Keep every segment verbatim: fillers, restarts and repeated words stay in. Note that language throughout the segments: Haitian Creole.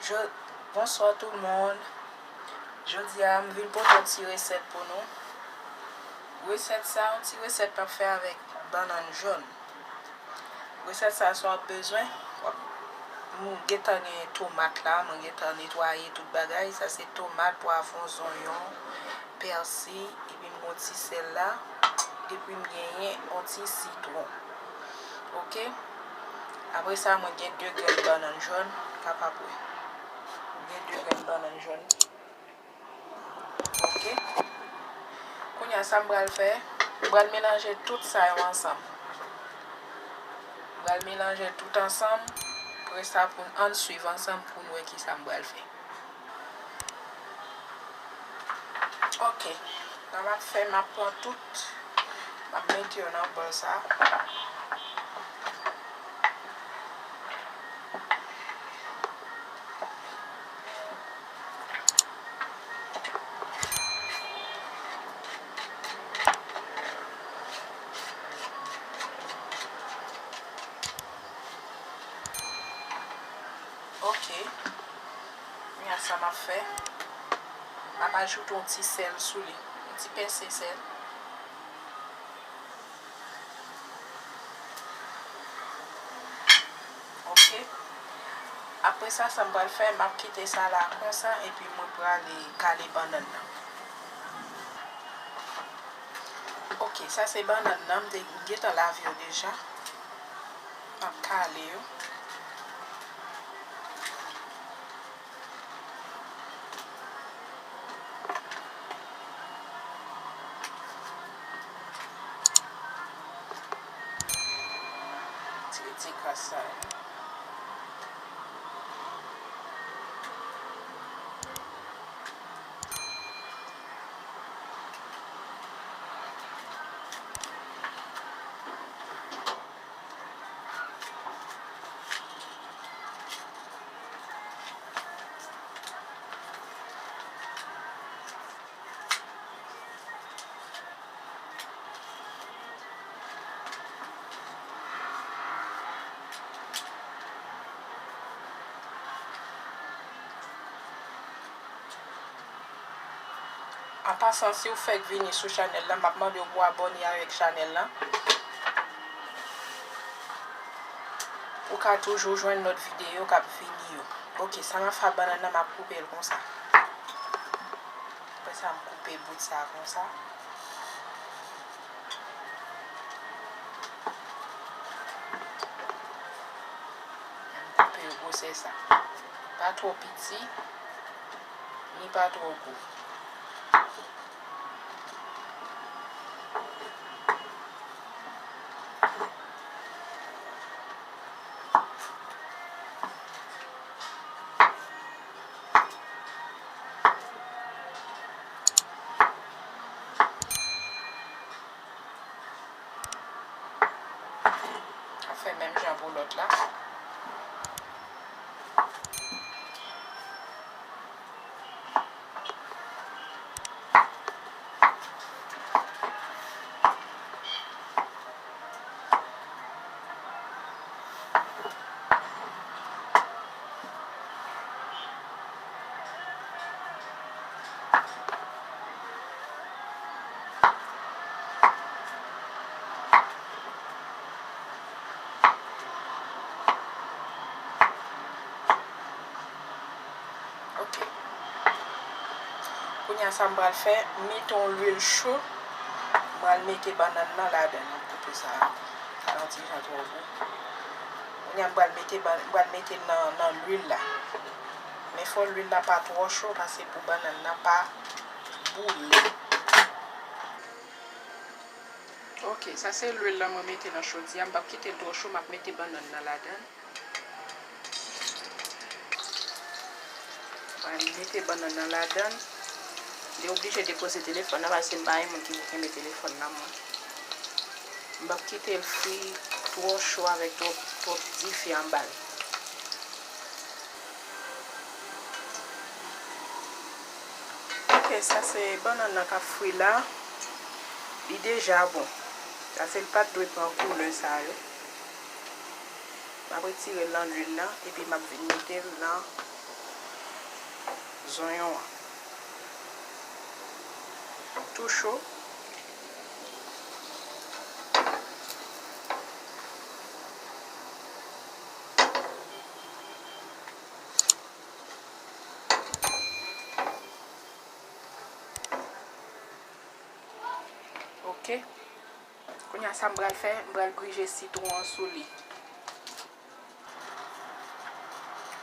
Jo-, Bonswa tout moun. Jodi a, m vin pote yon ti resèt pou nou. Resèt sa, yon ti resèt m ap fè avèk bannann jòn. Resèt sa, sa w ap bezwen, w ap, m gentan gen tomat la, mwen gentan netwaye tout bagay. Sa se tomat, pwavwon, zonyon, pèsi, epi m gen yon ti sèl la, epi m genyen yon ti sitwon. Oke? Apre sa, mwen gen de grenn bannann jòn, kapab wè. Mwen gen de grenn bannann jòn. Oke? Kounye a, sa m pral fè, m pral melanje tout sa yo ansanm. M pral melanje tout ansanm. Apre sa, pou n ann swiv ansanm pou n wè kisa m pral fè. Ok. Sa m ap fè, m ap pran tout, m ap mete yo nan bòl sa. Ok. Kounye a sa m ap fè, m ap ajoute yon ti sèl sou li. Yon ti pensye sèl. Ok. Apre sa, sa m pral fè, m ap kite sa la konsa, epi mwen prale kale bannann nan. Ok, sa se bannann nan, m te, m gentan lave yo deja. M ap kale yo. Tire ti kras sa yo. An pasan, si w fèk vini sou chanèl la, m ap mande w pou w abòne avèk chanèl la, pou w ka toujou jwenn lòt videyo k ap vini yo. Ok, sa m ap fè ak bannann nan, m ap koupe l konsa. Apre sa, m koupe bout sa konsa. M koupe yo gwosè sa. Pa twò piti, ni pa twò gwo. Fè menm jan pou lòt la. Ok. Kounye a sa m pral fè, m mete yon lwil cho, m pral mete bannann nan ladan l, m koupe sa yon ti jan twò gwo. Kounye a m pral mete ban-, m pral mete l nan, nan lwil la. Men fò lwil la pa twò cho, paske pou bannann nan pa boule. Ok, sa se lwil la mwen mete nan chodyè a. M p ap kite l twò cho, m ap mete bannann nan ladan l. Mwen mete bannann nan ladan l. Li oblije depoze telefòn nan, paske m pa yon moun ki pou kenbe telefòn nan, mwen. M p ap kite l fri twò cho avèk twòp, twòp dife anba l. Ok, sa se bannann nan k ap fri la. Li deja bon. Sa se l pa t dwe pran koulè sa yo. M ap retire l nan lwil la, epi m ap vin mete l nan Zonyon an tou cho. Ok. Kounye a sa m pral fè, m pral prije sitwon an sou li.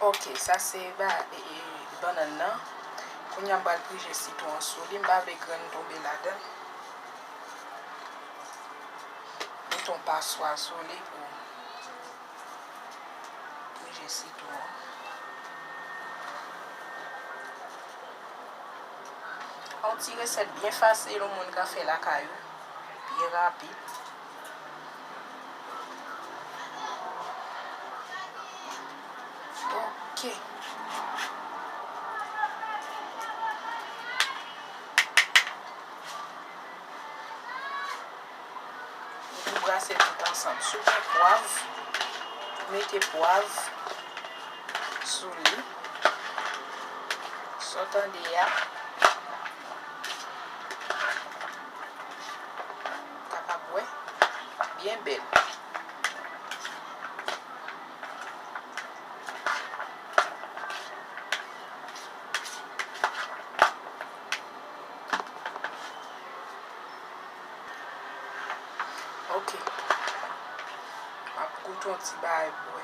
Ok, sa se ba, e, e, bannann nan. Kounye a m pral prije sitwon an sou li, m pa vle grenn tonbe ladan l. Mete yon paswa sou li pou prije sitwon an. Yon ti resèt byen fasil, yon moun ka fè lakay ou, byen rapid. Ok. Epi brase tout ansanm. Si w gen pwav, mete pwav sou li. Sa w tande a, kapab wè, byen bèl. Ok. M ap goute yon ti bagay pou wè.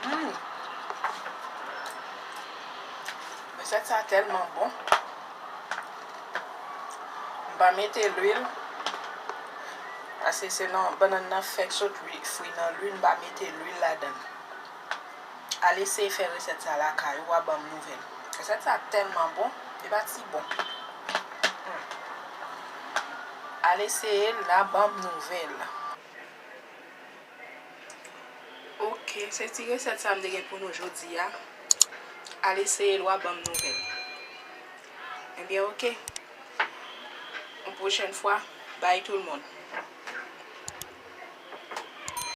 Hmm. Resèt sa tèlman bon. M pa mete lwil. Paske se nan bannann nan fèk sot lwi-, fri nan lwil, m pa mete lwil ladan l. Al eseye fè resèt sa lakay ou, w a ban m nouvèl. Resèt sa tèlman bon, li pa ti bon. Hmm. Al eseye l, la ban m nouvèl. Ok, se ti resèt sa m te gen pou nou jodi a. Al eseye l, w a ban m nouvèl. Ebyen, ok. Yon pwochèn fwa, bay tout moun.